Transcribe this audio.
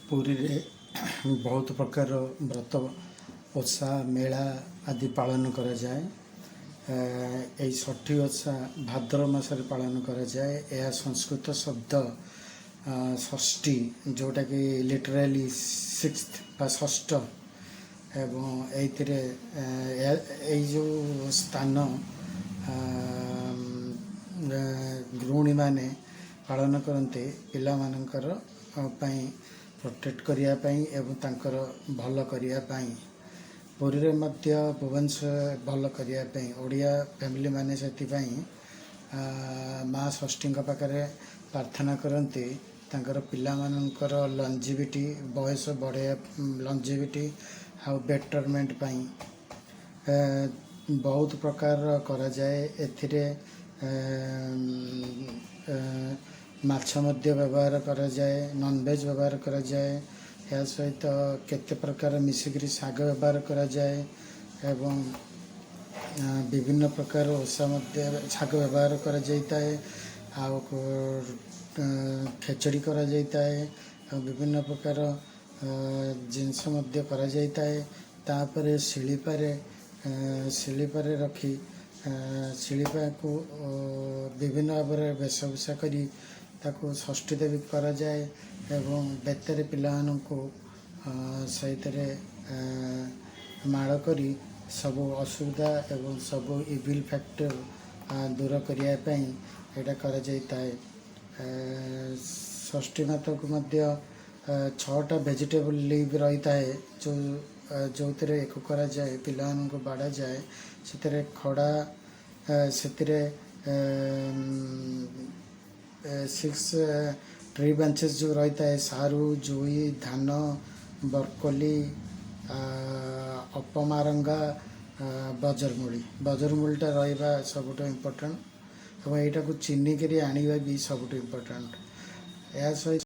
ପୁରୀରେ ବହୁତ ପ୍ରକାର ବ୍ରତ, ଓଷା, ମେଳା ଆଦି ପାଳନ କରାଯାଏ। ଏଇ ଷଷ୍ଠୀ ଓଷା ଭାଦ୍ରବ ମାସରେ ପାଳନ କରାଯାଏ। ଏହା ସଂସ୍କୃତ ଶବ୍ଦ ଷଷ୍ଠୀ, ଯେଉଁଟାକି ଲିଟରାଲି ସିକ୍ସଥ ବା ଷଷ୍ଠ। ଏବଂ ଏଇଥିରେ ଏଇ ଯେଉଁ ସ୍ଥାନ ଗୃହିଣୀମାନେ ପାଳନ କରନ୍ତି ପିଲାମାନଙ୍କର ପାଇଁ ପ୍ରୋଟେକ୍ଟ କରିବା ପାଇଁ ଏବଂ ତାଙ୍କର ଭଲ କରିବା ପାଇଁ, ପୁରୀରେ ମଧ୍ୟ, ଭୁବନେଶ୍ୱର ଭଲ କରିବା ପାଇଁ। ଓଡ଼ିଆ ଫ୍ୟାମିଲି ମାନେ ସେଥିପାଇଁ ମା ଷଷ୍ଠୀଙ୍କ ପାଖରେ ପ୍ରାର୍ଥନା କରନ୍ତି ତାଙ୍କର ପିଲାମାନଙ୍କର ଲଞ୍ଜିଭିଟି, ବୟସ ବଢ଼େଇବା, ଲଞ୍ଜିଭିଟି ଆଉ ବେଟରମେଣ୍ଟ ପାଇଁ। ବହୁତ ପ୍ରକାରର କରାଯାଏ। ଏଥିରେ ମାଛ ମଧ୍ୟ ବ୍ୟବହାର କରାଯାଏ, ନନଭେଜ୍ ବ୍ୟବହାର କରାଯାଏ। ଏହା ସହିତ କେତେ ପ୍ରକାର ମିଶିକିରି ଶାଗ ବ୍ୟବହାର କରାଯାଏ ଏବଂ ବିଭିନ୍ନ ପ୍ରକାର ଓଷା ମଧ୍ୟ ଶାଗ ବ୍ୟବହାର କରାଯାଇଥାଏ ଆଉ ଖେଚଡ଼ି କରାଯାଇଥାଏ ଆଉ ବିଭିନ୍ନ ପ୍ରକାର ଜିନିଷ ମଧ୍ୟ କରାଯାଇଥାଏ। ତାପରେ ଶିଳିପାରେ ଶିଳିପାରେ ରଖି ଶିଳିପାକୁ ବିଭିନ୍ନ ଭାବରେ ବେଶଭୂଷା କରି ତାକୁ ଷଷ୍ଠୀ ଦେବୀ କରାଯାଏ ଏବଂ ବେତରେ ପିଲାମାନଙ୍କୁ ସେଇଥିରେ ମାଡ଼ କରି ସବୁ ଅସୁବିଧା ଏବଂ ସବୁ ଇଭିଲ୍ ଫ୍ୟାକ୍ଟର ଦୂର କରିବା ପାଇଁ ଏଇଟା କରାଯାଇଥାଏ। ଷଷ୍ଠୀ ମାତାକୁ ମଧ୍ୟ ଛଅଟା ଭେଜିଟେବୁଲ୍ ଲିଭ୍ ରହିଥାଏ, ଯେଉଁଥିରେ ଏକ କରାଯାଏ, ପିଲାମାନଙ୍କୁ ବାଡ଼ାଯାଏ। ସେଥିରେ ଖଡ଼ା, ସେଥିରେ ସିକ୍ସ ଟ୍ରି ବ୍ରାଞ୍ଚେସ୍ ଯେଉଁ ରହିଥାଏ, ସାରୁ, ଜୁଇ, ଧାନ, ବ୍ରୋକୋଲି, ଅପମାରଙ୍ଗା, ବଜରମୂଳି। ବଜରମୂଳିଟା ରହିବା ସବୁଠୁ ଇମ୍ପୋର୍ଟାଣ୍ଟ ଏବଂ ଏଇଟାକୁ ଚିହ୍ନିକିରି ଆଣିବା ବି ସବୁଠୁ ଇମ୍ପୋର୍ଟାଣ୍ଟ। ଏହା ସହିତ